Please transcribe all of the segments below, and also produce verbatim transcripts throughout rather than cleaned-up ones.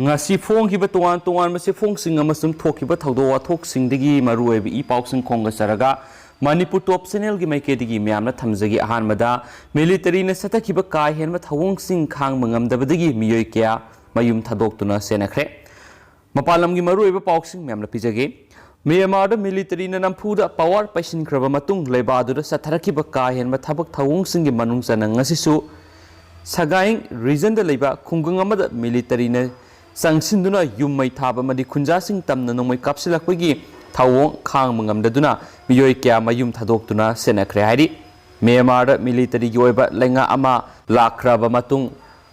ꯉꯁꯤ ꯐꯣꯡꯈꯤꯕ ꯇꯣꯉꯥꯟ ꯇꯣꯉꯥꯟꯕ ꯆꯦꯐꯣꯡꯁꯤꯡ ꯑꯃꯁꯨꯡ ꯊꯣꯛꯈꯤꯕ ꯊꯧꯗꯣꯛ ꯋꯥꯊꯣꯛꯁꯤꯡꯗꯒꯤ ꯃꯔꯨꯑꯣꯏꯕ ꯏ ꯄꯥꯎꯁꯤꯡ ꯈꯣꯝꯒꯠꯆꯔꯒ ꯃꯅꯤꯄꯨꯔ ꯇꯣꯞ ꯆꯦꯅꯦꯜꯒꯤ ꯃꯥꯏꯀꯩꯗꯒꯤ ꯃꯌꯥꯝꯅ ꯊꯝꯖꯒꯦ꯫ ꯑꯍꯥꯟꯕꯗ, ꯃꯤꯂꯤꯇꯔꯤꯅ ꯆꯠꯊꯈꯤꯕ ꯀꯥ ꯍꯦꯟꯕ ꯊꯧꯑꯣꯡꯁꯤꯡ ꯈꯥꯡꯕ ꯉꯝꯗꯕꯗꯒꯤ ꯃꯤꯑꯣꯏ ꯀꯌꯥ ꯃꯌꯨꯝ ꯊꯥꯗꯣꯛꯇꯨꯅ ꯆꯦꯟꯅꯈ꯭ꯔꯦ꯫ ꯃꯄꯥꯟ ꯂꯝꯒꯤ ꯃꯔꯨꯑꯣꯏꯕ ꯄꯥꯎꯁꯤꯡ ꯃꯌꯥꯝꯅ ꯄꯤꯖꯒꯦ꯫ ꯃ꯭ꯌꯥꯟꯃꯥꯔꯗ ꯃꯤꯂꯤꯇꯔꯤꯅ ꯅꯝꯐꯨꯗ ꯄꯋꯥꯔ ꯄꯩꯁꯤꯟꯈ꯭ꯔꯕ ꯃꯇꯨꯡ ꯂꯩꯕꯥꯛ ꯑꯗꯨꯗ ꯆꯠꯊꯔꯛꯈꯤꯕ ꯀꯥ ꯍꯦꯟꯕ ꯊꯕꯛ ꯊꯧꯑꯣꯡꯁꯤꯡꯒꯤ ꯃꯅꯨꯡ ꯆꯟꯅ ꯉꯁꯤꯁꯨ ꯁꯒꯥꯏꯡ ꯔꯤꯖꯟꯗ ꯂꯩꯕ ꯈꯨꯡꯒꯪ ꯑꯃꯗ ꯃꯤꯂꯤꯇꯔꯤꯅ ꯆꯪꯁꯤꯟꯗꯨꯅ ꯌꯨꯝ ꯃꯩ ꯊꯥꯕ ꯑꯃꯗꯤ ꯈꯨꯟꯖꯥꯁꯤꯡ ꯇꯝꯅ ꯅꯣꯡꯃꯩ ꯀꯥꯞꯁꯤꯜꯂꯛꯄꯒꯤ ꯊꯧꯑꯣꯡ ꯈꯥꯡꯕ ꯉꯝꯗꯗꯨꯅ ꯃꯤꯑꯣꯏ ꯀꯌꯥ ꯃꯌꯨꯝ ꯊꯥꯗꯣꯛꯇꯨꯅ ꯆꯦꯟꯅꯈ꯭ꯔꯦ ꯍꯥꯏꯔꯤ꯫ ꯃ꯭ꯌꯥꯟꯃꯥꯔꯗ ꯃꯤꯂꯤꯇꯔꯤꯒꯤ ꯑꯣꯏꯕ ꯂꯩꯉꯥꯛ ꯑꯃ ꯂꯥꯛꯈ꯭ꯔꯕ ꯃꯇꯨꯡ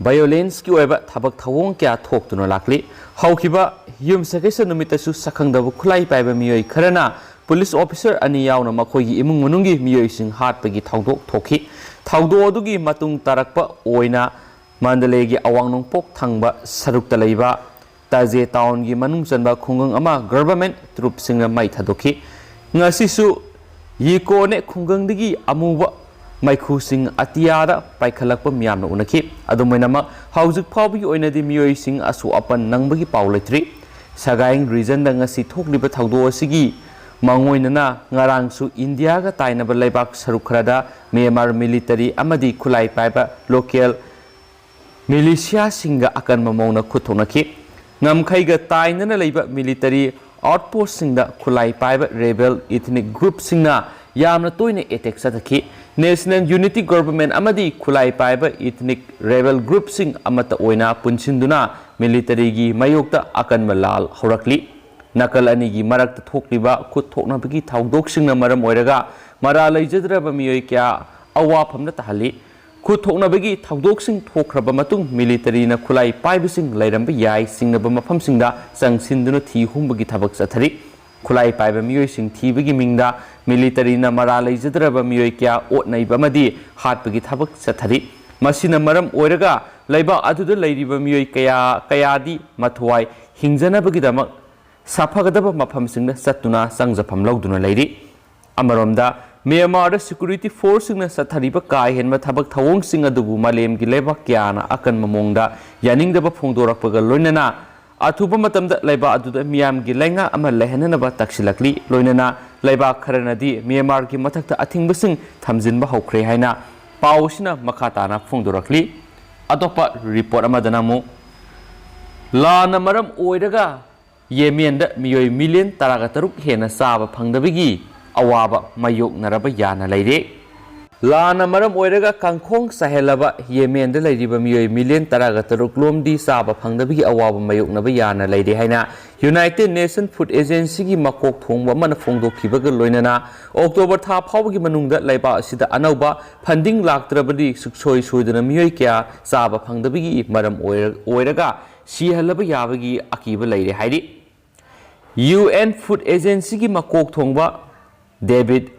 ꯚꯥꯏꯑꯣꯂꯦꯟꯁꯀꯤ ꯑꯣꯏꯕ ꯊꯕꯛ ꯊꯧꯑꯣꯡ ꯀꯌꯥ ꯊꯣꯛꯇꯨꯅ ꯂꯥꯛꯂꯤ꯫ ꯍꯧꯈꯤꯕ ꯌꯨꯝꯁꯀꯩꯁ ꯅꯨꯃꯤꯠꯇꯁꯨ ꯁꯛꯈꯪꯗꯕ ꯈꯨꯠꯂꯥꯏ ꯄꯥꯏꯕ ꯃꯤꯑꯣꯏ ꯈꯔꯅ ꯄꯨꯂꯤꯁ ꯑꯣꯐꯤꯁꯔ ꯑꯅꯤ ꯌꯥꯎꯅ ꯃꯈꯣꯏꯒꯤ ꯏꯃꯨꯡ ꯃꯅꯨꯡꯒꯤ ꯃꯤꯑꯣꯏꯁꯤꯡ ꯍꯥꯠꯄꯒꯤ ꯊꯧꯗꯣꯛ ꯊꯣꯛꯈꯤ꯫ ꯊꯧꯗꯣꯛ ꯑꯗꯨꯒꯤ ꯃꯇꯨꯡ ꯇꯥꯔꯛꯄ ꯑꯣꯏꯅ ꯃꯟꯗꯂꯦꯒꯤ ꯑꯋꯥꯡ ꯅꯣꯡꯄꯣꯛ ꯊꯪꯕ ꯁꯔꯨꯛꯇ ꯂꯩꯕ ꯇꯥꯖꯦ ꯇꯥꯎꯟꯒꯤ ꯃꯅꯨꯡ ꯆꯟꯕ ꯈꯨꯡꯒꯪ ꯑꯃ ꯒꯚꯔꯟꯃꯦꯟꯠ ꯇ꯭ꯔꯨꯞꯁꯤꯡꯅ ꯃꯩ ꯊꯥꯗꯣꯛꯈꯤ꯫ ꯉꯁꯤꯁꯨ ꯌꯤꯀꯣꯅꯦ ꯈꯨꯡꯒꯪꯗꯒꯤ ꯑꯃꯨꯕ ꯃꯩꯈꯨꯁꯤꯡ ꯑꯇꯤꯌꯥꯗ ꯄꯥꯏꯈꯠꯂꯛꯄ ꯃꯤꯌꯥꯝꯅ ꯎꯅꯈꯤ꯫ ꯑꯗꯨꯝ ꯑꯣꯏꯅꯃꯛ, ꯍꯧꯖꯤꯛ ꯐꯥꯎꯕꯒꯤ ꯑꯣꯏꯅꯗꯤ ꯃꯤꯑꯣꯏꯁꯤꯡ ꯑꯁꯣꯛ ꯑꯄꯟ ꯅꯪꯕꯒꯤ ꯄꯥꯎ ꯂꯩꯇ꯭ꯔꯤ꯫ ꯁꯒꯥꯏꯡ ꯔꯤꯖꯟꯗ ꯉꯁꯤ ꯊꯣꯛꯂꯤꯕ ꯊꯧꯗꯣꯛ ꯑꯁꯤꯒꯤ ꯃꯥꯡꯑꯣꯏꯅꯅ ꯉꯔꯥꯡꯁꯨ ꯏꯟꯗꯤꯌꯥꯒ ꯇꯥꯏꯅꯕ ꯂꯩꯕꯥꯛ ꯁꯔꯨꯛ ꯈꯔꯗ ꯃ꯭ꯌꯥꯟꯃꯥꯔ ꯃꯤꯂꯤꯇꯔꯤ ꯑꯃꯗꯤ ꯈꯨꯠꯂꯥꯏ ꯄꯥꯏꯕ ꯂꯣꯀꯦꯜ ꯃꯤꯂꯤꯁꯤꯌꯥꯁꯤꯡꯒ ꯑꯀꯟꯕ ꯃꯑꯣꯡꯗ ꯈꯨꯠ ꯊꯣꯛꯅꯈꯤ꯫ ꯉꯝꯈꯩꯒ ꯇꯥꯏꯅꯅ ꯂꯩꯕ ꯃꯤꯂꯤꯇꯔꯤ ꯑꯥꯎꯠꯄꯣꯁꯁꯤꯡꯗ ꯈꯨꯠꯂꯥꯏ ꯄꯥꯏꯕ ꯔꯦꯕꯦꯜ ꯏꯊꯅꯤꯛ ꯒ꯭ꯔꯨꯞꯁꯤꯡꯅ ꯌꯥꯝꯅ ꯇꯣꯏꯅ ꯑꯦꯇꯦꯛ ꯆꯠꯊꯈꯤ꯫ ꯅꯦꯁꯅꯦꯜ ꯌꯨꯅꯤꯇꯤ ꯒꯚꯔꯟꯃꯦꯟꯠ ꯑꯃꯗꯤ ꯈꯨꯠꯂꯥꯏ ꯄꯥꯏꯕ ꯏꯊꯅꯤꯛ ꯔꯦꯕꯦꯜ ꯒ꯭ꯔꯨꯞꯁꯤꯡ ꯑꯃꯠꯇ ꯑꯣꯏꯅ ꯄꯨꯟꯁꯤꯟꯗꯨꯅ ꯃꯤꯂꯤꯇꯔꯤꯒꯤ ꯃꯥꯌꯣꯛꯇ ꯑꯀꯟꯕ ꯂꯥꯜ ꯍꯧꯔꯛꯂꯤ꯫ ꯅꯥꯀꯜ ꯑꯅꯤꯒꯤ ꯃꯔꯛꯇ ꯊꯣꯛꯂꯤꯕ ꯈꯨꯠ ꯊꯣꯛꯅꯕꯒꯤ ꯊꯧꯗꯣꯛꯁꯤꯡꯅ ꯃꯔꯝ ꯑꯣꯏꯔꯒ ꯃꯔꯥꯜ ꯂꯩꯖꯗ꯭ꯔꯕ ꯃꯤꯑꯣꯏ ꯀꯌꯥ ꯑꯋꯥꯐꯝꯗ ꯇꯥꯍꯜꯂꯤ꯫ ꯈꯨꯠ ꯊꯣꯛꯅꯕꯒꯤ ꯊꯧꯗꯣꯛꯁꯤꯡ ꯊꯣꯛꯈ꯭ꯔꯕ ꯃꯇꯨꯡ ꯃꯤꯂꯤꯇꯔꯤꯅ ꯈꯨꯠꯂꯥꯏ ꯄꯥꯏꯕꯁꯤꯡ ꯂꯩꯔꯝꯕ ꯌꯥꯏ ꯆꯤꯡꯅꯕ ꯃꯐꯝꯁꯤꯡꯗ ꯆꯪꯁꯤꯟꯗꯨꯅ ꯊꯤ ꯍꯨꯝꯕꯒꯤ ꯊꯕꯛ ꯆꯠꯊꯔꯤ꯫ ꯈꯨꯠꯂꯥꯏ ꯄꯥꯏꯕ ꯃꯤꯑꯣꯏꯁꯤꯡ ꯊꯤꯕꯒꯤ ꯃꯤꯡꯗ ꯃꯤꯂꯤꯇꯔꯤꯅ ꯃꯔꯥꯜ ꯂꯩꯖꯗ꯭ꯔꯕ ꯃꯤꯑꯣꯏ ꯀꯌꯥ ꯑꯣꯠ ꯅꯩꯕ ꯑꯃꯗꯤ ꯍꯥꯠꯄꯒꯤ ꯊꯕꯛ ꯆꯠꯊꯔꯤ꯫ ꯃꯁꯤꯅ ꯃꯔꯝ ꯑꯣꯏꯔꯒ ꯂꯩꯕꯥꯛ ꯑꯗꯨꯗ ꯂꯩꯔꯤꯕ ꯃꯤꯑꯣꯏ ꯀꯌꯥ ꯀꯌꯥꯗꯤ ꯃꯊ꯭ꯋꯥꯏ ꯍꯤꯡꯖꯅꯕꯒꯤꯗꯃꯛ ꯁꯥꯐꯒꯗꯕ ꯃꯐꯝꯁꯤꯡꯗ ꯆꯠꯇꯨꯅ ꯆꯪꯖꯐꯝ ꯂꯧꯗꯨꯅ ꯂꯩꯔꯤ꯫ ꯑꯃꯔꯣꯝꯗ, ꯃ꯭ꯌꯥꯟꯃꯥꯔꯗ ꯁꯦꯀ꯭ꯌꯨꯔꯤꯇꯤ ꯐꯣꯔꯁꯁꯤꯡꯅ ꯆꯠꯊꯔꯤꯕ ꯀꯥ ꯍꯦꯟꯕ ꯊꯕꯛ ꯊꯧꯑꯣꯡꯁꯤꯡ ꯑꯗꯨꯕꯨ ꯃꯥꯂꯦꯝꯒꯤ ꯂꯩꯕꯥꯛ ꯀꯌꯥꯅ ꯑꯀꯟꯕ ꯃꯑꯣꯡꯗ ꯌꯥꯅꯤꯡꯗꯕ ꯐꯣꯡꯗꯣꯔꯛꯄꯒ ꯂꯣꯏꯅꯅ ꯑꯊꯨꯕ ꯃꯇꯝꯗ ꯂꯩꯕꯥꯛ ꯑꯗꯨꯗ ꯃꯤꯌꯥꯝꯒꯤ ꯂꯩꯉꯥꯛ ꯑꯃ ꯂꯩꯍꯟꯅꯅꯕ ꯇꯛꯁꯤꯜꯂꯛꯂꯤ꯫ ꯂꯣꯏꯅꯅ ꯂꯩꯕꯥꯛ ꯈꯔꯅꯗꯤ ꯃ꯭ꯌꯥꯟꯃꯥꯔꯒꯤ ꯃꯊꯛꯇ ꯑꯊꯤꯡꯕꯁꯤꯡ ꯊꯝꯖꯤꯟꯕ ꯍꯧꯈ꯭ꯔꯦ ꯍꯥꯏꯅ ꯄꯥꯎ ꯑꯁꯤꯅ ꯃꯈꯥ ꯇꯥꯅ ꯐꯣꯡꯗꯣꯔꯛꯂꯤ꯫ ꯑꯇꯣꯞꯄ ꯔꯤꯄꯣꯔꯠ ꯑꯃꯗꯅ ꯑꯃꯨꯛ ꯂꯥꯟꯅ ꯃꯔꯝ ꯑꯣꯏꯔꯒ ꯌꯦꯃꯦꯟꯗ ꯃꯤꯑꯣꯏ ꯃꯤꯂꯤꯌꯟ ꯇꯔꯥꯒ ꯇꯔꯨꯛ ꯍꯦꯟꯅ ꯆꯥꯕ ꯐꯪꯗꯕꯒꯤ ꯑꯋꯥꯕ ꯃꯥꯌꯣꯛꯅꯔꯕ ꯌꯥꯅ ꯂꯩꯔꯦ꯫ ꯂꯥꯟꯅ ꯃꯔꯝ ꯑꯣꯏꯔꯒ ꯀꯥꯡꯈꯣꯡ ꯆꯥꯏꯍꯜꯂꯕ ꯌꯦꯃꯦꯟꯗ ꯂꯩꯔꯤꯕ ꯃꯤꯑꯣꯏ ꯃꯤꯂꯤꯌꯟ ꯇꯔꯥꯒ ꯇꯔꯨꯛ ꯂꯣꯝꯗꯤ ꯆꯥꯕ ꯐꯪꯗꯕꯒꯤ ꯑꯋꯥꯕ ꯃꯥꯌꯣꯛꯅꯕ ꯌꯥꯅ ꯂꯩꯔꯦ ꯍꯥꯏꯅ ꯌꯨꯅꯥꯏꯇꯦꯗ ꯅꯦꯁꯟ ꯐꯨꯗ ꯑꯦꯖꯦꯟꯁꯤꯒꯤ ꯃꯀꯣꯛ ꯊꯣꯡꯕ ꯑꯃꯅ ꯐꯣꯡꯗꯣꯛꯈꯤꯕꯒ ꯂꯣꯏꯅꯅ ꯑꯣꯛꯇꯣꯕꯔ ꯊꯥ ꯐꯥꯎꯕꯒꯤ ꯃꯅꯨꯡꯗ ꯂꯩꯕꯥꯛ ꯑꯁꯤꯗ ꯑꯅꯧꯕ ꯐꯟꯗꯤꯡ ꯂꯥꯛꯇ꯭ꯔꯕꯗꯤ ꯁꯨꯡꯁꯣꯏ ꯁꯣꯏꯗꯅ ꯃꯤꯑꯣꯏ ꯀꯌꯥ ꯆꯥꯕ ꯐꯪꯗꯕꯒꯤ ꯃꯔꯝ ꯑꯣꯏꯔ-, ꯑꯣꯏꯔꯒ ꯁꯤꯍꯜꯂꯕ ꯌꯥꯕꯒꯤ ꯑꯀꯤꯕ ꯂꯩꯔꯦ ꯍꯥꯏꯔꯤ꯫ ꯌꯨ ꯑꯦꯟ ꯐꯨꯗ ꯑꯦꯖꯦꯟꯁꯤꯒꯤ ꯃꯀꯣꯛ ꯊꯣꯡꯕ ꯗꯦꯕꯤꯗ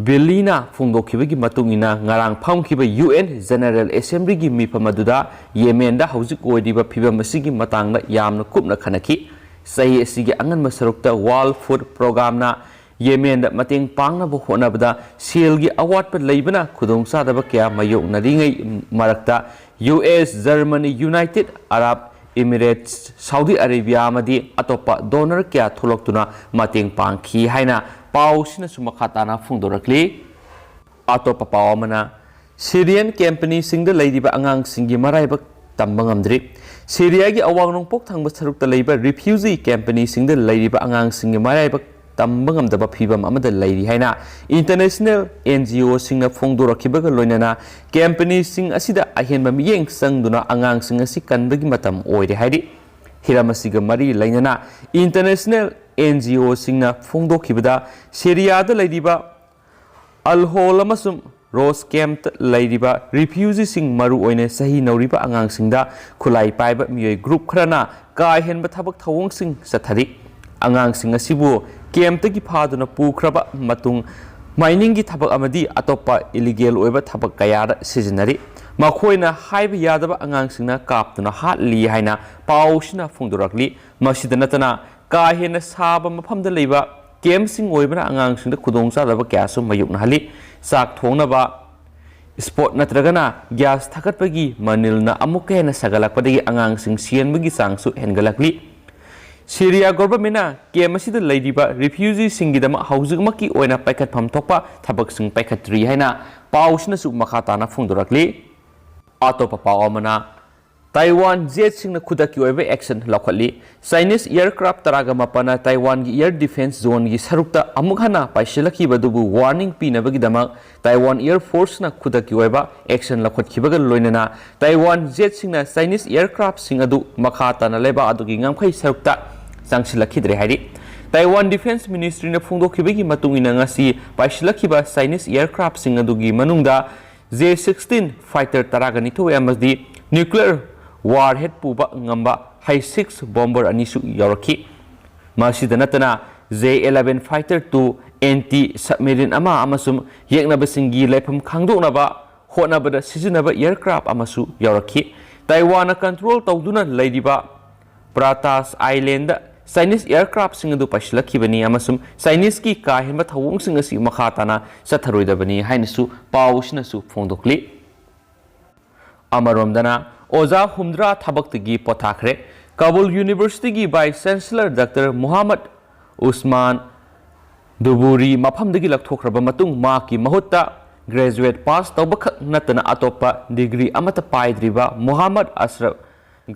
ꯕꯤꯜꯂꯤꯅ ꯐꯣꯡꯗꯣꯛꯈꯤꯕꯒꯤ ꯃꯇꯨꯡ ꯏꯟꯅ, ꯉꯔꯥꯡ ꯐꯝꯈꯤꯕ ꯌꯨ ꯑꯦꯟ ꯖꯦꯅꯔꯦꯜ ꯑꯦꯁꯦꯝꯕ꯭ꯂꯤꯒꯤ ꯃꯤꯐꯝ ꯑꯗꯨꯗ ꯌꯦꯃꯦꯟꯗ ꯍꯧꯖꯤꯛ ꯑꯣꯏꯔꯤꯕ ꯐꯤꯕꯝ ꯑꯁꯤꯒꯤ ꯃꯇꯥꯡꯗ ꯌꯥꯝꯅ ꯀꯨꯞꯅ ꯈꯟꯅꯈꯤ꯫ ꯆꯍꯤ ꯑꯁꯤꯒꯤ ꯑꯉꯟꯕ ꯁꯔꯨꯛꯇ ꯋꯥꯔꯜꯗ ꯐꯨꯗ ꯄ꯭ꯔꯣꯒ꯭ꯔꯥꯝꯅ ꯌꯦꯃꯦꯟꯗ ꯃꯇꯦꯡ ꯄꯥꯡꯅꯕ ꯍꯣꯠꯅꯕꯗ ꯁꯦꯜꯒꯤ ꯑꯋꯥꯠꯄ ꯂꯩꯕꯅ ꯈꯨꯗꯣꯡꯆꯥꯗꯕ ꯀꯌꯥ ꯃꯥꯌꯣꯛꯅꯔꯤꯉꯩ ꯃꯔꯛꯇ, U S, Germany, United Arab Emirates, Saudi Arabia ꯑꯃꯗꯤ ꯑꯇꯣꯞꯄ ꯗꯣꯅꯔ ꯀꯌꯥ ꯊꯣꯛꯂꯛꯇꯨꯅ ꯃꯇꯦꯡ ꯄꯥꯡꯈꯤ ꯍꯥꯏꯅ ꯄꯥꯎꯁꯤꯅꯁꯨ ꯃꯈꯥ ꯇꯥꯅ ꯐꯣꯡꯗꯣꯔꯛꯂꯤ꯫ ꯑꯇꯣꯞꯄ ꯄꯥꯎ ꯑꯃꯅ, ꯁꯤꯔꯤꯌꯟ ꯀꯦꯝꯄꯅꯤꯁꯤꯡꯗ ꯂꯩꯔꯤꯕ ꯑꯉꯥꯡꯁꯤꯡꯒꯤ ꯃꯔꯥꯏꯕꯛ ꯇꯝꯕ ꯉꯝꯗ꯭ꯔꯤ꯫ ꯁꯤꯔꯤꯌꯥꯒꯤ ꯑꯋꯥꯡ ꯅꯣꯡꯄꯣꯛ ꯊꯪꯕ ꯁꯔꯨꯛꯇ ꯂꯩꯕ ꯔꯤꯐ꯭ꯌꯨꯖꯤ ꯀꯦꯝꯄꯅꯤꯁꯤꯡꯗ ꯂꯩꯔꯤꯕ ꯑꯉꯥꯡꯁꯤꯡꯒꯤ ꯃꯔꯥꯏꯕꯛ ꯇꯝꯕ ꯉꯝꯗꯕ ꯐꯤꯕꯝ ꯑꯃꯗ ꯂꯩꯔꯤ ꯍꯥꯏꯅ ꯏꯟꯇꯔꯅꯦꯁꯅꯦꯜ ꯑꯦꯟ ꯖꯤ ꯑꯣꯁꯤꯡꯅ ꯐꯣꯡꯗꯣꯔꯛꯈꯤꯕꯒ ꯂꯣꯏꯅꯅ ꯀꯦꯝꯄꯅꯤꯁꯤꯡ ꯑꯁꯤꯗ ꯑꯍꯦꯟꯕ ꯃꯤꯠꯌꯦꯡ ꯆꯪꯗꯨꯅ ꯑꯉꯥꯡꯁꯤꯡ ꯑꯁꯤ ꯀꯟꯕꯒꯤ ꯃꯇꯝ ꯑꯣꯏꯔꯦ ꯍꯥꯏꯔꯤ꯫ ꯍꯤꯔꯝ ꯑꯁꯤꯒ ꯃꯔꯤ ꯂꯩꯅꯅ ꯏꯟꯇꯔꯅꯦꯁꯅꯦꯜ ꯑꯦꯟ ꯖꯤ ꯑꯣꯁꯤꯡꯅ ꯐꯣꯡꯗꯣꯛꯈꯤꯕꯗ, ꯁꯤꯔꯤꯌꯥꯗ ꯂꯩꯔꯤꯕ ꯑꯜ ꯍꯣꯜ ꯑꯃꯁꯨꯡ ꯔꯣꯁ ꯀꯦꯝꯞꯇ ꯂꯩꯔꯤꯕ ꯔꯤꯐ꯭ꯌꯨꯖꯤꯁꯤꯡ, ꯃꯔꯨꯑꯣꯏꯅ ꯆꯍꯤ ꯅꯧꯔꯤꯕ ꯑꯉꯥꯡꯁꯤꯡꯗ ꯈꯨꯠꯂꯥꯏ ꯄꯥꯏꯕ ꯃꯤꯑꯣꯏ ꯒ꯭ꯔꯨꯞ ꯈꯔꯅ ꯀꯥ ꯍꯦꯟꯕ ꯊꯕꯛ ꯊꯧꯑꯣꯡꯁꯤꯡ ꯆꯠꯊꯔꯤ꯫ ꯑꯉꯥꯡꯁꯤꯡ ꯑꯁꯤꯕꯨ ꯀꯦꯝꯞꯇꯒꯤ ꯐꯥꯗꯨꯅ ꯄꯨꯈ꯭ꯔꯕ ꯃꯇꯨꯡ, ꯃꯥꯏꯅꯤꯡꯒꯤ ꯊꯕꯛ ꯑꯃꯗꯤ ꯑꯇꯣꯞꯄ ꯏꯂꯤꯒꯦꯜ ꯑꯣꯏꯕ ꯊꯕꯛ ꯀꯌꯥꯗ ꯁꯤꯖꯤꯟꯅꯔꯤ꯫ ꯃꯈꯣꯏꯅ ꯍꯥꯏꯕ ꯌꯥꯗꯕ ꯑꯉꯥꯡꯁꯤꯡꯅ ꯀꯥꯞꯇꯨꯅ ꯍꯥꯠꯂꯤ ꯍꯥꯏꯅ ꯄꯥꯎꯁꯤꯅ ꯐꯣꯡꯗꯣꯔꯛꯂꯤ꯫ ꯃꯁꯤꯗ ꯅꯠꯇꯅ, ꯀꯥ ꯍꯦꯟꯅ ꯁꯥꯕ ꯃꯐꯝꯗ ꯂꯩꯕ ꯀꯦꯝꯁꯤꯡ ꯑꯣꯏꯕꯅ ꯑꯉꯥꯡꯁꯤꯡꯗ ꯈꯨꯗꯣꯡꯆꯥꯗꯕ ꯀꯌꯥꯁꯨ ꯃꯥꯌꯣꯛꯅꯍꯜꯂꯤ꯫ ꯆꯥꯛ ꯊꯣꯡꯅꯕ ꯏꯁꯄꯣꯠ ꯅꯠꯇ꯭ꯔꯒꯅ ꯒ꯭ꯌꯥꯁ ꯊꯥꯒꯠꯄꯒꯤ ꯃꯅꯤꯜꯅ ꯑꯃꯨꯛꯀ ꯍꯦꯟꯅ ꯁꯥꯒꯠꯂꯛꯄꯗꯒꯤ ꯑꯉꯥꯡꯁꯤꯡ ꯁꯤꯍꯟꯕꯒꯤ ꯆꯥꯡꯁꯨ ꯍꯦꯟꯒꯠꯂꯛꯂꯤ꯫ ꯁꯤꯔꯤꯌꯥ ꯒꯣꯚꯔꯟꯃꯦꯟꯠꯅ ꯀꯦꯝ ꯑꯁꯤꯗ ꯂꯩꯔꯤꯕ ꯔꯤꯐ꯭ꯌꯨꯖꯤꯁꯤꯡꯒꯤꯗꯃꯛ ꯍꯧꯖꯤꯛꯃꯛꯀꯤ ꯑꯣꯏꯅ ꯄꯥꯏꯈꯠꯐꯝ ꯊꯣꯛꯄ ꯊꯕꯛꯁꯤꯡ ꯄꯥꯏꯈꯠꯇ꯭ꯔꯤ ꯍꯥꯏꯅ ꯄꯥꯎꯁꯤꯅꯁꯨ ꯃꯈꯥ ꯇꯥꯅ ꯐꯣꯡꯗꯣꯔꯛꯂꯤ꯫ ꯑꯇꯣꯞꯄ ꯄꯥꯎ ꯑꯃꯅ, ꯇꯥꯏꯋꯥꯟ ꯖꯦꯠꯁꯤꯡꯅ ꯈꯨꯗꯛꯀꯤ ꯑꯣꯏꯕ ꯑꯦꯛꯁꯟ ꯂꯧꯈꯠꯂꯤ꯫ ꯆꯥꯏꯅꯤꯁ ꯑꯦꯌꯔꯀ꯭ꯔꯥꯐ ꯇꯔꯥꯒ ꯃꯥꯄꯟꯅ ꯇꯥꯏꯋꯥꯟꯒꯤ ꯑꯦꯌꯔ ꯗꯤꯐꯦꯟꯁ ꯖꯣꯟꯒꯤ ꯁꯔꯨꯛꯇ ꯑꯃꯨꯛ ꯍꯟꯅ ꯄꯥꯏꯁꯤꯜꯂꯛꯈꯤꯕ ꯑꯗꯨꯕꯨ ꯋꯥꯔꯅꯤꯡ ꯄꯤꯅꯕꯒꯤꯗꯃꯛ ꯇꯥꯏꯋꯥꯟ ꯑꯦꯌꯔ ꯐꯣꯔꯁꯅ ꯈꯨꯗꯛꯀꯤ ꯑꯣꯏꯕ ꯑꯦꯛꯁꯟ ꯂꯧꯈꯠꯈꯤꯕꯒ ꯂꯣꯏꯅꯅ ꯇꯥꯏꯋꯥꯟ ꯖꯦꯠꯁꯤꯡꯅ ꯆꯥꯏꯅꯤꯁ ꯑꯦꯌꯔꯀ꯭ꯔꯥꯐꯁꯤꯡ ꯑꯗꯨ ꯃꯈꯥ ꯇꯥꯅ ꯂꯩꯕꯥꯛ ꯑꯗꯨꯒꯤ ꯉꯝꯈꯩ ꯁꯔꯨꯛꯇ ꯆꯪꯁꯤꯜꯂꯛꯈꯤꯗ꯭ꯔꯦ ꯍꯥꯏꯔꯤ꯫ ꯇꯥꯏꯋꯥꯟ ꯗꯤꯐꯦꯟꯁ ꯃꯤꯅꯤꯁꯇ꯭ꯔꯤꯅ ꯐꯣꯡꯗꯣꯛꯈꯤꯕꯒꯤ ꯃꯇꯨꯡ ꯏꯟꯅ ꯉꯁꯤ ꯄꯥꯏꯁꯤꯜꯂꯛꯈꯤꯕ ꯆꯥꯏꯅꯤꯁ ꯑꯦꯌꯔꯀ꯭ꯔꯥꯐꯁꯤꯡ ꯑꯗꯨꯒꯤ ꯃꯅꯨꯡꯗ ꯖꯦ ꯁꯤꯛꯁꯇꯤꯟ ꯐꯥꯏꯇꯔ ꯇꯔꯥꯒ ꯅꯤꯊꯣꯏ ꯑꯃꯗꯤ ꯅ꯭ꯌꯨꯀ꯭ꯂꯤꯌꯔ ꯋꯥꯔꯍꯦꯗ ꯄꯨꯕ ꯉꯝꯕ ꯍꯥꯏ ꯁꯤꯛꯁ ꯕꯣꯝꯕꯔ ꯑꯅꯤꯁꯨ ꯌꯥꯎꯔꯛꯈꯤ꯫ ꯃꯁꯤꯗ ꯅꯠꯇꯅ J eleven fighter two anti submarine ꯑꯃ ꯑꯃꯁꯨꯡ ꯌꯦꯛꯅꯕꯁꯤꯡꯒꯤ ꯂꯩꯐꯝ ꯈꯪꯗꯣꯛꯅꯕ ꯍꯣꯠꯅꯕꯗ ꯁꯤꯖꯤꯟꯅꯕ ꯑꯦꯌꯔꯀ꯭ꯔꯥꯐ ꯑꯃꯁꯨ ꯌꯥꯎꯔꯛꯈꯤ꯫ ꯇꯥꯏꯋꯥꯟꯅ ꯀꯟꯇ꯭ꯔꯣꯜ ꯇꯧꯗꯨꯅ ꯂꯩꯔꯤꯕ ꯄ꯭ꯔꯥꯇꯥꯁ ꯑꯥꯏꯂꯦꯟꯗ ꯆꯥꯏꯅꯤꯁ ꯑꯦꯌꯔꯀ꯭ꯔꯥꯐꯁꯤꯡ ꯑꯗꯨ ꯄꯥꯏꯁꯤꯜꯂꯛꯈꯤꯕꯅꯤ ꯑꯃꯁꯨꯡ ꯆꯥꯏꯅꯤꯁꯀꯤ ꯀꯥ ꯍꯦꯟꯕ ꯊꯧꯑꯣꯡꯁꯤꯡ ꯑꯁꯤ ꯃꯈꯥ ꯇꯥꯅ ꯆꯠꯊꯔꯣꯏꯗꯕꯅꯤ ꯍꯥꯏꯅꯁꯨ ꯄꯥꯎꯁꯤꯅꯁꯨ ꯐꯣꯡꯗꯣꯛꯂꯤ꯫ ꯑꯃꯔꯣꯝꯗꯅ ꯑꯣꯖꯥ ꯍꯨꯝꯗ꯭ꯔꯥ ꯊꯕꯛꯇꯒꯤ ꯄꯣꯊꯥꯈ꯭ꯔꯦ꯫ ꯀꯥꯕꯨꯜ ꯌꯨꯅꯤꯚꯔꯁꯤꯇꯤꯒꯤ ꯚꯥꯏꯁ ꯆꯥꯟꯁꯦꯂꯔ ꯗꯥꯛꯇꯔ ꯃꯨꯍꯝꯃꯗ ꯎꯁꯃꯥꯟ ꯗꯨꯕꯨꯔꯤ ꯃꯐꯝꯗꯒꯤ ꯂꯧꯊꯣꯛꯈ꯭ꯔꯕ ꯃꯇꯨꯡ ꯃꯍꯥꯛꯀꯤ ꯃꯍꯨꯠꯇ ꯒ꯭ꯔꯦꯖꯨꯑꯦꯠ ꯄꯥꯁ ꯇꯧꯕꯈꯛ ꯅꯠꯇꯅ ꯑꯇꯣꯞꯄ ꯗꯤꯒ꯭ꯔꯤ ꯑꯃꯠꯇ ꯄꯥꯏꯗ꯭ꯔꯤꯕ ꯃꯨꯍꯝꯃꯗ ꯑꯁꯔꯐ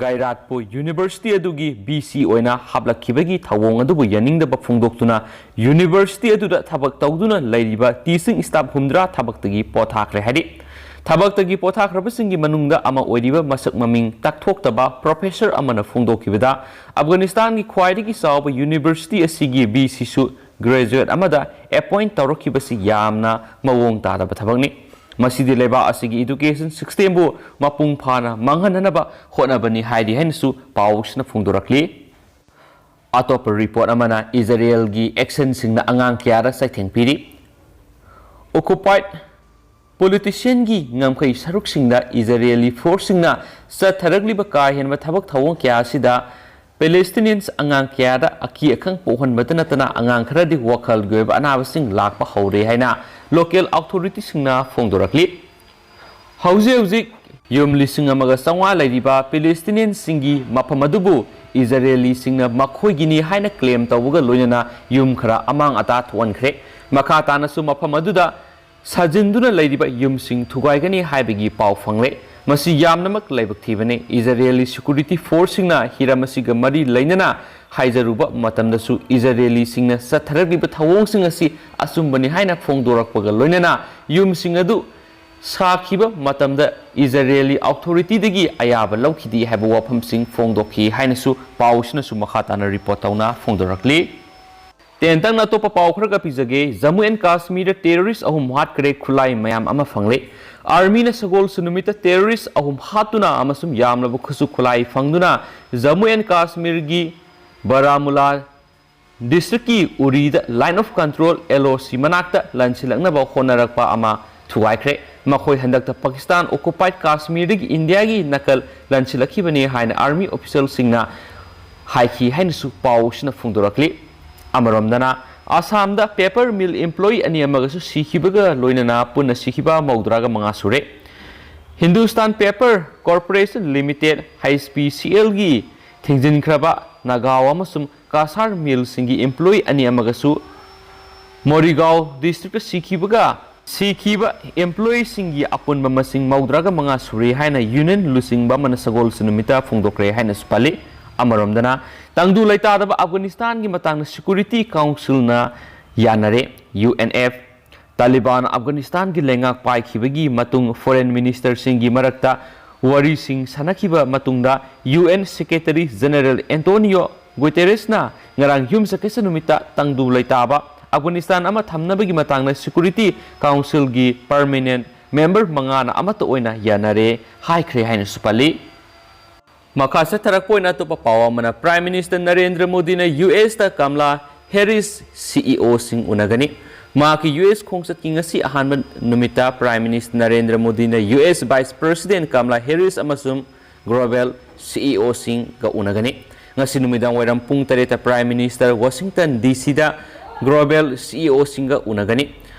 ꯒꯥꯏꯔꯥꯠꯄꯨ ꯌꯨꯅꯤꯚꯔꯁꯤꯇꯤ ꯑꯗꯨꯒꯤ ꯚꯤ ꯁꯤ ꯑꯣꯏꯅ ꯍꯥꯞꯂꯛꯈꯤꯕꯒꯤ ꯊꯧꯑꯣꯡ ꯑꯗꯨꯕꯨ ꯌꯥꯅꯤꯡꯗꯕ ꯐꯣꯡꯗꯣꯛꯇꯨꯅ ꯌꯨꯅꯤꯚꯔꯁꯤꯇꯤ ꯑꯗꯨꯗ ꯊꯕꯛ ꯇꯧꯗꯨꯅ ꯂꯩꯔꯤꯕ ꯇꯤꯆꯤꯡ ꯁ꯭ꯇꯥꯐ ꯍꯨꯝꯗ꯭ꯔꯥ ꯊꯕꯛꯇꯒꯤ ꯄꯣꯊꯥꯈ꯭ꯔꯦ ꯍꯥꯏꯔꯤ꯫ ꯊꯕꯛꯇꯒꯤ ꯄꯣꯊꯥꯈ꯭ꯔꯕꯁꯤꯡꯒꯤ ꯃꯅꯨꯡꯗ ꯑꯃ ꯑꯣꯏꯔꯤꯕ ꯃꯁꯛ ꯃꯃꯤꯡ ꯇꯥꯛꯊꯣꯛꯇꯕ ꯄ꯭ꯔꯣꯐꯦꯁꯔ ꯑꯃꯅ ꯐꯣꯡꯗꯣꯛꯈꯤꯕꯗ, ꯑꯐꯒꯥꯅꯤꯁꯇꯥꯟꯒꯤ ꯈ꯭ꯋꯥꯏꯗꯒꯤ ꯆꯥꯎꯕ ꯌꯨꯅꯤꯚꯔꯁꯤꯇꯤ ꯑꯁꯤꯒꯤ ꯚꯤ ꯁꯤꯁꯨ ꯒ꯭ꯔꯦꯖꯨꯑꯦꯠ ꯑꯃꯗ ꯑꯦꯄꯣꯏꯟꯠ ꯇꯧꯔꯛꯈꯤꯕꯁꯤ ꯌꯥꯝꯅ ꯃꯑꯣꯡ ꯇꯥꯗꯕ ꯊꯕꯛꯅꯤ꯫ ꯃꯁꯤꯗꯤ ꯂꯩꯕꯥꯛ ꯑꯁꯤꯒꯤ ꯏꯗꯨꯀꯦꯁꯟ ꯁꯤꯁꯇꯦꯝꯕꯨ ꯃꯄꯨꯡ ꯐꯥꯅ ꯃꯥꯡꯍꯟꯅꯅꯕ ꯍꯣꯠꯅꯕꯅꯤ ꯍꯥꯏꯔꯤ ꯍꯥꯏꯅꯁꯨ ꯄꯥꯎꯁꯤꯅ ꯐꯣꯡꯗꯣꯔꯛꯂꯤ꯫ ꯑꯇꯣꯞꯄ ꯔꯤꯄꯣꯔꯠ ꯑꯃꯅ ꯏꯖꯔꯦꯜꯒꯤ ꯑꯦꯛꯁꯟꯁꯤꯡꯅ ꯑꯉꯥꯡ ꯀꯌꯥꯗ ꯆꯩꯊꯦꯡ ꯄꯤꯔꯤ꯫ ꯑꯣꯀꯨꯄꯥꯏꯗ ꯄꯣꯂꯤꯇꯤꯁꯤꯌꯟꯒꯤ ꯉꯝꯈꯩ ꯁꯔꯨꯛꯁꯤꯡꯗ ꯏꯖꯔꯦꯂꯤ ꯐꯣꯔꯁꯁꯤꯡꯅ ꯆꯠꯊꯔꯛꯂꯤꯕ ꯀꯥ ꯍꯦꯟꯕ ꯊꯕꯛ ꯊꯧꯑꯣꯡ ꯀꯌꯥ ꯑꯁꯤꯗ Palestinians ꯑꯉꯥꯡ ꯀꯌꯥꯗ ꯑꯀꯤ ꯑꯈꯪ ꯄꯣꯛꯍꯟꯕꯇ ꯅꯠꯇꯅ ꯑꯉꯥꯡ ꯈꯔꯗꯤ ꯋꯥꯈꯜꯒꯤ ꯑꯣꯏꯕ ꯑꯅꯥꯕꯁꯤꯡ ꯂꯥꯛꯄ ꯍꯧꯔꯦ ꯍꯥꯏꯅ local authorityꯁꯤꯡꯅ ꯐꯣꯡꯗꯣꯔꯛꯂꯤ꯫ ꯍꯧꯖꯤꯛ ꯍꯧꯖꯤꯛ ꯌꯨꯝ ꯂꯤꯁꯤꯡ ꯑꯃꯒ ꯆꯥꯝꯃꯉꯥ ꯂꯩꯔꯤꯕ ꯄꯦꯂꯦꯁꯇꯤꯅꯤꯌꯟꯁꯤꯡꯒꯤ ꯃꯐꯝ ꯑꯗꯨꯕꯨ ꯏꯖꯔꯦꯂꯤꯁꯤꯡꯅ ꯃꯈꯣꯏꯒꯤꯅꯤ ꯍꯥꯏꯅ claim ꯇꯧꯕꯒ ꯂꯣꯏꯅꯅ ꯌꯨꯝ ꯈꯔ ꯑꯃꯥꯡ ꯑꯇꯥ ꯊꯣꯛꯍꯟꯈ꯭ꯔꯦ꯫ ꯃꯈꯥ ꯇꯥꯅꯁꯨ ꯃꯐꯝ ꯑꯗꯨꯗ ꯁꯥꯖꯤꯟꯗꯨꯅ ꯂꯩꯔꯤꯕ ꯌꯨꯝꯁꯤꯡ ꯊꯨꯒꯥꯏꯒꯅꯤ ꯍꯥꯏꯕꯒꯤ ꯄꯥꯎ ꯐꯪꯂꯦ꯫ ꯃꯁꯤ ꯌꯥꯝꯅꯃꯛ ꯂꯥꯏꯕꯛ ꯊꯤꯕꯅꯤ꯫ ꯏꯖꯔꯦꯂꯤ security forceꯁꯤꯡꯅ ꯍꯤꯔꯝ ꯑꯁꯤꯒ ꯃꯔꯤ ꯂꯩꯅꯅ ꯍꯥꯏꯖꯔꯨꯕ ꯃꯇꯝꯗꯁꯨ ꯏꯖꯔꯦꯂꯤꯁꯤꯡꯅ ꯆꯠꯊꯔꯛꯂꯤꯕ ꯊꯧꯑꯣꯡꯁꯤꯡ ꯑꯁꯤ ꯑꯆꯨꯝꯕꯅꯤ ꯍꯥꯏꯅ ꯐꯣꯡꯗꯣꯔꯛꯄꯒ ꯂꯣꯏꯅꯅ ꯌꯨꯝꯁꯤꯡ ꯑꯗꯨ ꯁꯥꯈꯤꯕ ꯃꯇꯝꯗ ꯏꯖꯔꯦꯂꯤ authorityꯗꯒꯤ ꯑꯌꯥꯕ ꯂꯧꯈꯤꯗꯦ ꯍꯥꯏꯕ ꯋꯥꯐꯝꯁꯤꯡ ꯐꯣꯡꯗꯣꯛꯈꯤ ꯍꯥꯏꯅꯁꯨ ꯄꯥꯎꯁꯤꯅꯁꯨ ꯃꯈꯥ ꯇꯥꯅ report ꯇꯧꯅ ꯐꯣꯡꯗꯣꯔꯛꯂꯤ꯫ ꯇꯦꯟꯇꯛꯅ ꯑꯇꯣꯞꯄ ꯄꯥꯎ ꯈꯔꯒ ꯄꯤꯖꯒꯦ꯫ ꯖꯝꯃꯨ ꯑꯦꯟ ꯀꯥꯁꯃꯤꯔꯗ terrorist ꯑꯍꯨꯝ ꯍꯥꯠꯈ꯭ꯔꯦ, ꯈꯨꯠꯂꯥꯏ ꯃꯌꯥꯝ ꯑꯃ ꯐꯪꯂꯦ꯫ Armyꯅ ꯁꯒꯣꯜꯁꯦꯟ ꯅꯨꯃꯤꯠꯇ terrorist ꯑꯍꯨꯝ ꯍꯥꯠꯇꯨꯅ ꯑꯃꯁꯨꯡ ꯌꯥꯝꯂꯕ ꯈꯨꯠꯁꯨ ꯈꯨꯠꯂꯥꯏ ꯐꯪꯗꯨꯅ ꯖꯝꯃꯨ ꯑꯦꯟ ꯀꯥꯁꯃꯤꯔꯒꯤ ꯕꯥꯔꯥꯃꯨꯂꯥ districtꯀꯤ ꯎꯔꯤꯗ Line of Control, LOC, ꯃꯅꯥꯛꯇ ꯂꯥꯟꯁꯤꯜꯂꯛꯅꯕ ꯍꯣꯠꯅꯔꯛꯄ ꯑꯃ ꯊꯨꯒꯥꯏꯈ꯭ꯔꯦ꯫ ꯃꯈꯣꯏ ꯍꯟꯗꯛꯇ Pakistan occupied ꯀꯥꯁꯃꯤꯔꯗꯒꯤ ꯏꯟꯗꯤꯌꯥꯒꯤ ꯅꯥꯀꯜ ꯂꯥꯟꯁꯤꯜꯂꯛꯈꯤꯕꯅꯤ ꯍꯥꯏꯅ Army officialꯁꯤꯡꯅ ꯍꯥꯏꯈꯤ ꯍꯥꯏꯅꯁꯨ ꯄꯥꯎꯁꯤꯅ ꯐꯣꯡꯗꯣꯔꯛꯂꯤ꯫ ꯑꯃꯔꯣꯝꯗꯅ, ꯑꯁꯥꯝꯗ paper mill employee ꯑꯅꯤ ꯑꯃꯒꯁꯨ ꯁꯤꯈꯤꯕꯒ ꯂꯣꯏꯅꯅ ꯄꯨꯟꯅ ꯁꯤꯈꯤꯕ ꯃꯧꯗ꯭ꯔꯥꯒ ꯃꯉꯥ ꯁꯨꯔꯦ꯫ Hindustan Paper Corporation Limited, HPCLꯒꯤ ꯊꯤꯡꯖꯤꯟꯈ꯭ꯔꯕ ꯅꯥꯒꯥꯎ ꯑꯃꯁꯨꯡ ꯀꯥꯁꯥꯔ millꯁꯤꯡꯒꯤ employee ꯑꯅꯤ ꯑꯃꯒꯁꯨ ꯃꯣꯔꯤꯒꯥꯎ districtꯇ ꯁꯤꯈꯤꯕꯒ, ꯁꯤꯈꯤꯕ employeeꯁꯤꯡꯒꯤ ꯑꯄꯨꯟꯕ ꯃꯁꯤꯡ ꯃꯧꯗ꯭ꯔꯥꯒ ꯃꯉꯥ ꯁꯨꯔꯦ ꯍꯥꯏꯅ Union ꯂꯨꯆꯤꯡꯕ ꯑꯃꯅ ꯁꯒꯣꯜꯁꯦꯟ ꯅꯨꯃꯤꯠꯇ ꯐꯣꯡꯗꯣꯛꯈ꯭ꯔꯦ ꯍꯥꯏꯅꯁꯨ ꯄꯜꯂꯤ꯫ ꯑꯃꯔꯣꯝꯗꯅ, ꯇꯪꯗꯨ ꯂꯩꯇꯥꯗꯕ ꯑꯐꯒꯥꯅꯤꯁꯇꯥꯟꯒꯤ ꯃꯇꯥꯡꯗ Security Councilꯅ ꯌꯥꯅꯔꯦ꯫ UNF, ꯇꯥꯂꯤꯕꯥꯟ ꯑꯐꯒꯥꯅꯤꯁꯇꯥꯟꯒꯤ ꯂꯩꯉꯥꯛ ꯄꯥꯏꯈꯤꯕꯒꯤ ꯃꯇꯨꯡ foreign ministerꯁꯤꯡꯒꯤ ꯃꯔꯛꯇ ꯋꯥꯔꯤꯁꯤꯡ ꯁꯥꯟꯅꯈꯤꯕ ꯃꯇꯨꯡꯗ UN Secretary General Antonio Guterresꯅ ꯉꯔꯥꯡ ꯌꯨꯝꯁꯀꯩꯁ ꯅꯨꯃꯤꯠꯇ ꯇꯪꯗꯨ ꯂꯩꯇꯥꯕ ꯑꯐꯒꯥꯅꯤꯁꯇꯥꯟ ꯑꯃ ꯊꯝꯅꯕꯒꯤ ꯃꯇꯥꯡꯗ Security Councilꯒꯤ permanent member ꯃꯉꯥꯅ ꯑꯃꯠꯇ ꯑꯣꯏꯅ ꯌꯥꯅꯔꯦ ꯍꯥꯏꯈ꯭ꯔꯦ ꯍꯥꯏꯅꯁꯨ ꯄꯜꯂꯤ꯫ ꯃꯈꯥ ꯆꯠꯊꯔꯛꯄ ꯑꯣꯏꯅ ꯑꯇꯣꯞꯄ ꯄꯥꯎ ꯑꯃꯅ, Prime Minister ꯅꯔꯦꯟꯗ꯭ꯔ ꯃꯣꯗꯤꯅ USꯇ ꯀꯃꯂꯥ ꯍꯦꯔꯤꯁ CEOꯁꯤꯡ ꯎꯅꯒꯅꯤ꯫ ꯃꯍꯥꯛꯀꯤ US ꯈꯣꯡꯆꯠꯀꯤ ꯉꯁꯤ ꯑꯍꯥꯟꯕ ꯅꯨꯃꯤꯠꯇ Prime Minister ꯅꯔꯦꯟꯗ꯭ꯔ ꯃꯣꯗꯤꯅ US Vice President ꯀꯃꯂꯥ ꯍꯦꯔꯤꯁ ꯑꯃꯁꯨꯡ Global CEOꯁꯤꯡꯒ ꯎꯅꯒꯅꯤ꯫ ꯉꯁꯤ ꯅꯨꯃꯤꯗꯥꯡ ꯋꯥꯏꯔꯝ ꯄꯨꯡ ꯇꯔꯦꯠꯇ Prime Minister Washington D Cꯗ Global C E Oꯁꯤꯡꯒ ꯎꯅꯒꯅꯤ꯫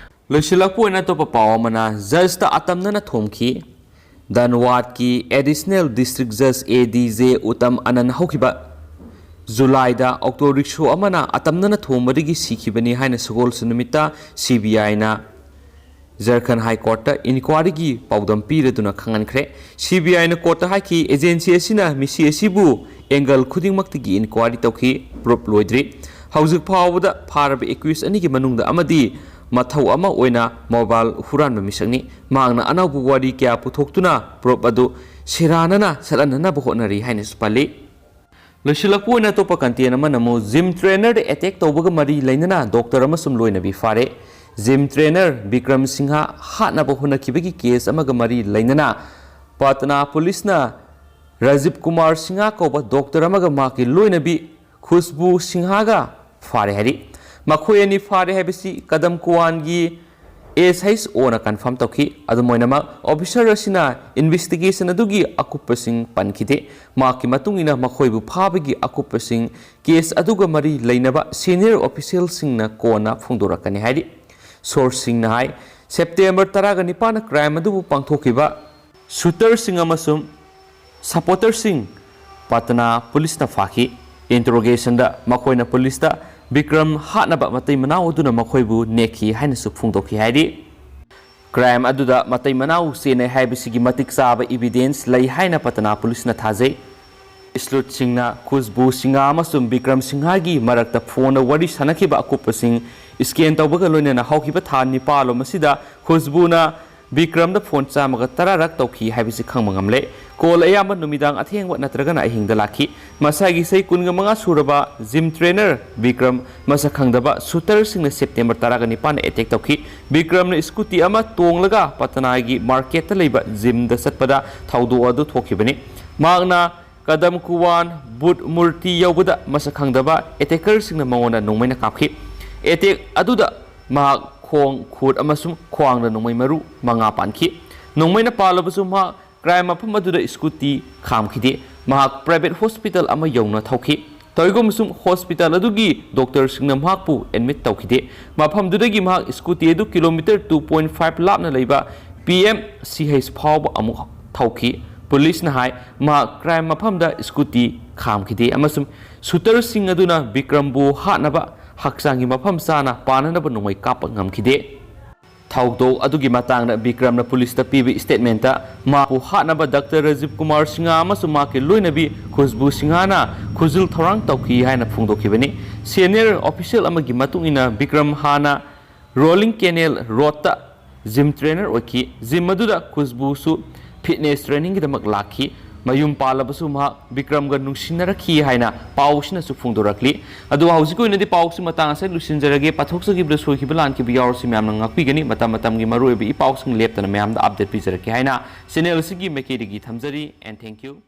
ꯂꯣꯏꯁꯤꯜꯂꯛꯄ ꯑꯣꯏꯅ ꯑꯇꯣꯞꯄ ꯄꯥꯎ ꯑꯃꯅ, ꯖꯖꯇ ꯑꯇꯝꯅꯅ ꯊꯣꯝꯈꯤ꯫ ꯙꯟꯋꯥꯗꯀꯤ Additional District Judge A D J Uttam ꯑꯅꯟ ꯍꯧꯈꯤꯕ ꯖꯨꯂꯥꯏꯗ ꯑꯣꯛꯇꯣ ꯔꯤꯛꯁꯣ ꯑꯃꯅ ꯑꯇꯝꯅꯅ ꯊꯣꯝꯕꯗꯒꯤ ꯁꯤꯈꯤꯕꯅꯤ ꯍꯥꯏꯅ ꯁꯒꯣꯜꯁꯦꯟ ꯅꯨꯃꯤꯠꯇ C B Iꯅ ꯖꯔꯈꯟ ꯍꯥꯏ ꯀꯣꯔꯠꯇ ꯏꯟꯀ꯭ꯋꯥꯔꯤꯒꯤ ꯄꯥꯎꯗꯝ ꯄꯤꯔꯗꯨꯅ ꯈꯪꯍꯟꯈ꯭ꯔꯦ꯫ C B Iꯅ ꯀꯣꯔꯠꯇ ꯍꯥꯏꯈꯤ, ꯑꯦꯖꯦꯟꯁꯤ ꯑꯁꯤꯅ ꯃꯤꯁꯤ ꯑꯁꯤꯕꯨ ꯑꯦꯡꯒꯜ ꯈꯨꯗꯤꯡꯃꯛꯇꯒꯤ ꯏꯟꯀ꯭ꯋꯥꯔꯤ ꯇꯧꯈꯤ, ꯄ꯭ꯔꯨꯞ ꯂꯣꯏꯗ꯭ꯔꯤ꯫ ꯍꯧꯖꯤꯛ ꯐꯥꯎꯕꯗ ꯐꯥꯔꯕ ꯑꯦꯀ꯭ꯌꯨꯁ ꯑꯅꯤꯒꯤ ꯃꯅꯨꯡꯗ ꯑꯃꯗꯤ ꯃꯊꯧ ꯑꯃ ꯑꯣꯏꯅ ꯃꯣꯕꯥꯏꯜ ꯍꯨꯔꯥꯟꯕ ꯃꯤꯁꯛꯅꯤ꯫ ꯃꯍꯥꯛꯅ ꯑꯅꯧꯕ ꯋꯥꯔꯤ ꯀꯌꯥ ꯄꯨꯊꯣꯛꯇꯨꯅ ꯄ꯭ꯔꯨꯞ ꯑꯗꯨ ꯁꯦꯔꯥꯟꯅꯅ ꯆꯠꯍꯟꯅꯅꯕ ꯍꯣꯠꯅꯔꯤ ꯍꯥꯏꯅꯁꯨ ꯄꯜꯂꯤ꯫ ꯂꯣꯏꯁꯤꯜꯂꯛꯄ ꯑꯣꯏꯅ ꯑꯇꯣꯞꯄ ꯀꯟꯇꯦꯟ ꯑꯃꯅ ꯑꯃꯨꯛ ꯖꯤꯝ ꯇ꯭ꯔꯦꯅꯔꯗ ꯑꯦꯇꯦꯛ ꯇꯧꯕꯒ ꯃꯔꯤ ꯂꯩꯅꯅ ꯗꯣꯛꯇꯔ ꯑꯃꯁꯨꯡ ꯂꯣꯏꯅꯕꯤ ꯐꯥꯔꯦ꯫ ꯖꯤꯝ ꯇ꯭ꯔꯦꯅꯔ ꯕꯤꯀ꯭ꯔꯝ ꯁꯤꯡꯍ ꯍꯥꯠꯅꯕ ꯍꯣꯠꯅꯈꯤꯕꯒꯤ ꯀꯦꯁ ꯑꯃꯒ ꯃꯔꯤ ꯂꯩꯅꯅ ꯄꯠꯅꯥ ꯄꯨꯂꯤꯁꯅ ꯔꯥꯖꯤꯕ ꯀꯨꯃꯥꯔ ꯁꯤꯡꯍ ꯀꯧꯕ ꯗꯣꯛꯇꯔ ꯑꯃꯒ ꯃꯍꯥꯛꯀꯤ ꯂꯣꯏꯅꯕꯤ ꯈꯨꯁꯕꯨ ꯁꯤꯡꯍꯒ ꯐꯥꯔꯦ ꯍꯥꯏꯔꯤ꯫ ꯃꯈꯣꯏ ꯑꯅꯤ ꯐꯥꯔꯦ ꯍꯥꯏꯕꯁꯤ ꯀꯗꯝ ꯀꯨꯋꯥꯟꯒꯤ S H Oꯅ ꯀꯟꯐꯥꯔꯝ ꯇꯧꯈꯤ꯫ ꯑꯗꯨꯝ ꯑꯣꯏꯅꯃꯛ, ꯑꯣꯐꯤꯁꯔ ꯑꯁꯤꯅ ꯏꯟꯚꯦꯁꯇꯤꯒꯦꯁꯟ ꯑꯗꯨꯒꯤ ꯑꯀꯨꯞꯄꯁꯤꯡ ꯄꯟꯈꯤꯗꯦ꯫ ꯃꯍꯥꯛꯀꯤ ꯃꯇꯨꯡ ꯏꯟꯅ ꯃꯈꯣꯏꯕꯨ ꯐꯥꯕꯒꯤ ꯑꯀꯨꯞꯄꯁꯤꯡ ꯀꯦꯁ ꯑꯗꯨꯒ ꯃꯔꯤ ꯂꯩꯅꯕ ꯁꯦꯅꯤꯌꯔ ꯑꯣꯐꯤꯁꯤꯌꯦꯜꯁꯤꯡꯅ ꯀꯣꯟꯅ ꯐꯣꯡꯗꯣꯔꯛꯀꯅꯤ ꯍꯥꯏꯔꯤ꯫ ꯁꯣꯔꯁꯁꯤꯡꯅ ꯍꯥꯏ, ꯁꯦꯞꯇꯦꯝꯕꯔ ꯇꯔꯥꯒ ꯅꯤꯄꯥꯟꯗ ꯀ꯭ꯔꯥꯏꯝ ꯑꯗꯨꯕꯨ ꯄꯥꯡꯊꯣꯛꯈꯤꯕ ꯁꯨꯇꯔꯁꯤꯡ ꯑꯃꯁꯨꯡ ꯁꯄꯣꯔꯇꯔꯁꯤꯡ ꯄꯠꯅꯥ ꯄꯨꯂꯤꯁꯅ ꯐꯥꯈꯤ꯫ ꯏꯟꯇꯔꯣꯒꯦꯁꯟꯗ ꯃꯈꯣꯏꯅ ꯄꯨꯂꯤꯁꯇ ꯕꯤꯀ꯭ꯔꯝ ꯍꯥꯠꯅꯕ ꯃꯇꯩ ꯃꯅꯥꯎ ꯑꯗꯨꯅ ꯃꯈꯣꯏꯕꯨ ꯅꯦꯛꯈꯤ ꯍꯥꯏꯅꯁꯨ ꯐꯣꯡꯗꯣꯛꯈꯤ ꯍꯥꯏꯔꯤ꯫ ꯀ꯭ꯔꯥꯏꯝ ꯑꯗꯨꯗ ꯃꯇꯩ ꯃꯅꯥꯎ ꯆꯦꯟꯅꯩ ꯍꯥꯏꯕꯁꯤꯒꯤ ꯃꯇꯤꯛ ꯆꯥꯕ ꯏꯕꯤꯗꯦꯟꯁ ꯂꯩ ꯍꯥꯏꯅ ꯄꯠꯅꯥ ꯄꯨꯂꯤꯁꯅ ꯊꯥꯖꯩ꯫ ꯁ꯭ꯂꯨꯠꯁꯤꯡꯅ ꯈꯨꯁꯕꯨ ꯁꯤꯡꯍ ꯑꯃꯁꯨꯡ ꯕꯤꯀ꯭ꯔꯝ ꯁꯤꯡꯍꯒꯤ ꯃꯔꯛꯇ ꯐꯣꯟꯗ ꯋꯥꯔꯤ ꯁꯥꯟꯅꯈꯤꯕ ꯑꯀꯨꯞꯄꯁꯤꯡ ꯁ꯭ꯀꯦꯟ ꯇꯧꯕꯒ ꯂꯣꯏꯅꯅ ꯍꯧꯈꯤꯕ ꯊꯥ ꯅꯤꯄꯥꯜꯂꯣꯝ ꯑꯁꯤꯗ ꯈꯨꯁꯕꯨꯅ ꯕꯤꯀ꯭ꯔꯝꯗ ꯐꯣꯟ ꯆꯥꯝꯃꯒ ꯇꯔꯥꯔꯛ ꯇꯧꯈꯤ ꯍꯥꯏꯕꯁꯤ ꯈꯪꯕ ꯉꯝꯂꯦ꯫ ꯀꯣꯜ ꯑꯌꯥꯝꯕ ꯅꯨꯃꯤꯗꯥꯡ ꯑꯊꯦꯡꯕ ꯅꯠꯇ꯭ꯔꯒꯅ ꯑꯍꯤꯡꯗ ꯂꯥꯛꯈꯤ꯫ ꯃꯁꯥꯒꯤ ꯆꯍꯤ ꯀꯨꯟꯒ ꯃꯉꯥ ꯁꯨꯔꯕ ꯖꯤꯝ ꯇ꯭ꯔꯦꯅꯔ ꯕꯤꯀ꯭ꯔꯝ ꯃꯁꯛ ꯈꯪꯗꯕ ꯁꯨꯇꯔꯁꯤꯡꯅ ꯁꯦꯞꯇꯦꯝꯕꯔ ꯇꯔꯥꯒ ꯅꯤꯄꯥꯟꯗ ꯑꯦꯇꯦꯛ ꯇꯧꯈꯤ꯫ ꯕꯤꯀ꯭ꯔꯝꯅ ꯁ꯭ꯀꯨꯇꯤ ꯑꯃ ꯇꯣꯡꯂꯒ ꯄꯠꯅꯥꯒꯤ ꯃꯥꯔꯀꯦꯠꯇ ꯂꯩꯕ ꯖꯤꯝꯗ ꯆꯠꯄꯗ ꯊꯧꯗꯣꯛ ꯑꯗꯨ ꯊꯣꯛꯈꯤꯕꯅꯤ꯫ ꯃꯍꯥꯛꯅ ꯀꯗꯝ ꯀꯨꯋꯥꯟ, ꯕꯨꯠ ꯃꯨꯔꯇꯤ ꯌꯧꯕꯗ ꯃꯁꯛ ꯈꯪꯗꯕ ꯑꯦꯇꯦꯀꯔꯁꯤꯡꯅ ꯃꯉꯣꯟꯗ ꯅꯣꯡꯃꯩꯅ ꯀꯥꯞꯈꯤ꯫ ꯑꯦꯇꯦꯛ ꯑꯗꯨꯗ ꯃꯍꯥꯛ ꯈꯣꯡ, ꯈꯨꯠ ꯑꯃꯁꯨꯡ ꯈ꯭ꯋꯥꯡꯗ ꯅꯣꯡꯃꯩ ꯃꯔꯨ ꯃꯉꯥ ꯄꯥꯟꯈꯤ꯫ ꯅꯣꯡꯃꯩꯅ ꯄꯥꯜꯂꯕꯁꯨ ꯃꯍꯥꯛ ꯀ꯭ꯔꯥꯏꯝ ꯃꯐꯝ ꯑꯗꯨꯗ ꯁ꯭ꯀꯨꯇꯤ ꯈꯥꯝꯈꯤꯗꯦ꯫ ꯃꯍꯥꯛ private hospital ꯑꯃ ꯌꯧꯅ ꯊꯧꯈꯤ꯫ ꯇꯧꯏꯒꯨꯝꯕꯁꯨꯡ hospital ꯑꯗꯨꯒꯤ doctorꯁꯤꯡꯅ ꯃꯍꯥꯛꯄꯨ admit ꯇꯧꯈꯤꯗꯦ꯫ ꯃꯐꯝꯗꯨꯗꯒꯤ ꯃꯍꯥꯛ scooty ꯑꯗꯨ kilometre two point five ꯂꯥꯞꯅ ꯂꯩꯕ P M C H ꯐꯥꯎꯕ ꯑꯃꯨꯛ ꯊꯧꯈꯤ꯫ Policeꯅ ꯍꯥꯏ, ꯃꯍꯥꯛ crime ꯃꯐꯝꯗ scooty ꯈꯥꯝꯈꯤꯗꯦ ꯑꯃꯁꯨꯡ shooterꯁꯤꯡ ꯑꯗꯨꯅ ꯕꯤꯀ꯭ꯔꯝꯕꯨ ꯍꯥꯠꯅꯕ ꯍꯛꯆꯥꯡꯒꯤ ꯃꯐꯝ ꯆꯥꯅ ꯄꯥꯟꯅꯅꯕ ꯅꯣꯡꯃꯩ ꯀꯥꯞꯄ ꯉꯝꯈꯤꯗꯦ꯫ ꯊꯧꯗꯣꯛ ꯑꯗꯨꯒꯤ ꯃꯇꯥꯡꯗ ꯕꯤꯀ꯭ꯔꯝꯅ policeꯇ ꯄꯤꯕ statementꯇ, ꯃꯍꯥꯛꯄꯨ ꯍꯥꯠꯅꯕ Doctor ꯔꯥꯖꯤꯕ ꯀꯨꯃꯥꯔ ꯁꯤꯡꯍ ꯑꯃꯁꯨꯡ ꯃꯍꯥꯛꯀꯤ ꯂꯣꯏꯅꯕꯤ ꯈꯨꯁꯕꯨ ꯁꯤꯡꯍꯅ ꯈꯨꯖꯤꯜ ꯊꯧꯔꯥꯡ ꯇꯧꯈꯤ ꯍꯥꯏꯅ ꯐꯣꯡꯗꯣꯛꯈꯤꯕꯅꯤ꯫ Senior official ꯑꯃꯒꯤ ꯃꯇꯨꯡ ꯏꯟꯅ, ꯕꯤꯀ꯭ꯔꯝ ꯍꯥꯟꯅ Rolling Canal Roadꯇ gym trainer ꯑꯣꯏꯈꯤ꯫ Gym ꯑꯗꯨꯗ ꯈꯨꯁꯕꯨꯁꯨ fitness trainingꯒꯤꯗꯃꯛ ꯂꯥꯛꯈꯤ꯫ ꯃꯌꯨꯝ ꯄꯥꯜꯂꯕꯁꯨ ꯃꯍꯥꯛ ꯕꯤꯀ꯭ꯔꯝꯒ ꯅꯨꯡꯁꯤꯅꯔꯛꯈꯤ ꯍꯥꯏꯅ ꯄꯥꯎꯁꯤꯅꯁꯨ ꯐꯣꯡꯗꯣꯔꯛꯂꯤ꯫ ꯑꯗꯨꯒ ꯍꯧꯖꯤꯛꯀꯤ ꯑꯣꯏꯅꯗꯤ ꯄꯥꯎꯁꯤ ꯃꯇꯥꯡ ꯑꯁꯤꯗ ꯂꯣꯏꯁꯤꯟꯖꯔꯒꯦ꯫ ꯄꯥꯊꯣꯛꯆꯈꯤꯕꯗ ꯁꯣꯏꯈꯤꯕ ꯂꯥꯟꯈꯤꯕ ꯌꯥꯎꯔꯁꯨ ꯃꯌꯥꯝꯅ ꯉꯥꯛꯄꯤꯒꯅꯤ꯫ ꯃꯇꯝ ꯃꯇꯝꯒꯤ ꯃꯔꯨꯑꯣꯏꯕ ꯏ ꯄꯥꯎꯁꯤꯡ ꯂꯦꯞꯇꯅ ꯃꯌꯥꯝꯗ update ꯄꯤꯖꯔꯛꯀꯦ ꯍꯥꯏꯅ channel ꯑꯁꯤꯒꯤ ꯃꯥꯏꯀꯩꯗꯒꯤ ꯊꯝꯖꯔꯤ꯫ And thank you꯫